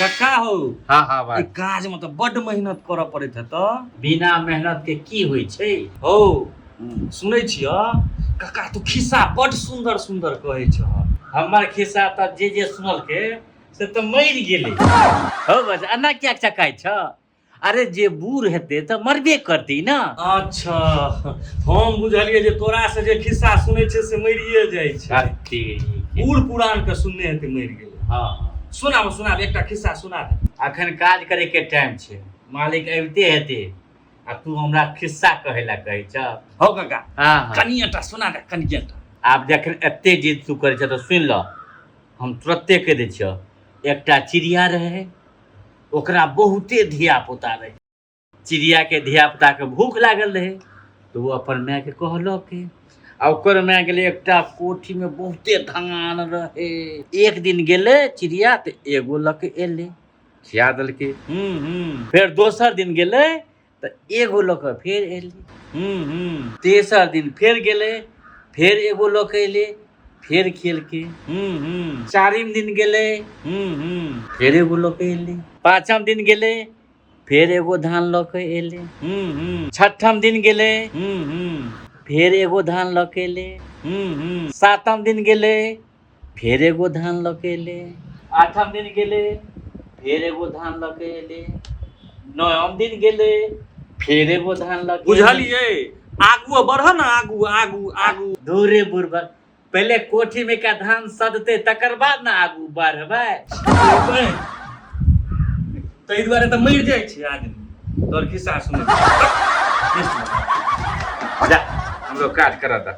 कक्का हो। हाँ हाँ एहि भाई। काज में तऽ बड्ड मेहनत करऽ पड़ैत हेतऽ। बिना मेहनत के की होइ छै? हौ, सुनै छिय कक्का, तू खिस्सा बड्ड सुन्दर सुन्दर कहै छह। हमर खिस्सा तऽ जे जे सुनलकै से तऽ मरि गेलै। हौ बस एना किया चकाइ छ? अरे जे बूढ़ हेतै तऽ मरबे करतै ने। अच्छा, हम बुझलियै जे तोरा से जे खिस्सा सुनै छै से मरिए जाइ छै। बूढ़ पुरान के सुनने हेतै, मरि गेलै। हाँ। सुनाब, सुनाब, एकटा खिस्सा सुना दे। अखन काज करे के टाइम छै, मालिक अबिते हेतै आ तू हमरा खिस्सा कहै ला कहै छ। हौ काका। हाँ हाँ। कनिएटा सुना दे, कनिएटा। आब जखन एते जिद तू करै छ तऽ सुनि ल, हम तुरते कहि दै छियह। एकटा चिड़िया रहै, ओकरा बहुते धिया पुता रहै। चिड़ियाके धिया पुताके भूख लागल रहै तऽ ओ अपन मायके कहलकै आ ओकर माय गेलै एकटा कोठीमे, बहुते धान रहै। एक दिन गेलै चिड़िया तऽ एगो लऽ के एलै, खिया देलकै। हूँ हूँ फेर दोसर दिन गेलै तऽ एगो लऽ कऽ फेर एलै। हूँ हूँ तेसर दिन फेर गेलै, फेर एगो लऽ कऽ एलै, फेर खेलकै। हूँ हूँ चारिम दिन गेलै, हूँ हूँ फेर एगो लऽ कऽ एलै। पाँचम दिन गेलै, फेर एगो धान लऽ कऽ एलै। हूँ हूँ छठम दिन गेलै, हूँ हूँ फेर एगो धान लऽ कऽ एलै। हूँ हूँ सातम दिन गेलै, फेर एगो धान लऽ कऽ एलै। आठम दिन गेलै, फेर एगो धान लऽ कऽ एलै। नौम दिन गेलै, फेर एगो धान लऽ कऽ एलै। बुझलियै, आगू बढ़ ने, आगू आगू आगू। दूरे बुड़बक, पहिले कोठी में का धान सदते तकर बाद ने आगू बढ़बै। ताहि दुआरे तऽ मरि जाइ छै आदमी तोहर खिस्सा सुनै। जा, हमरो काज करऽ दे।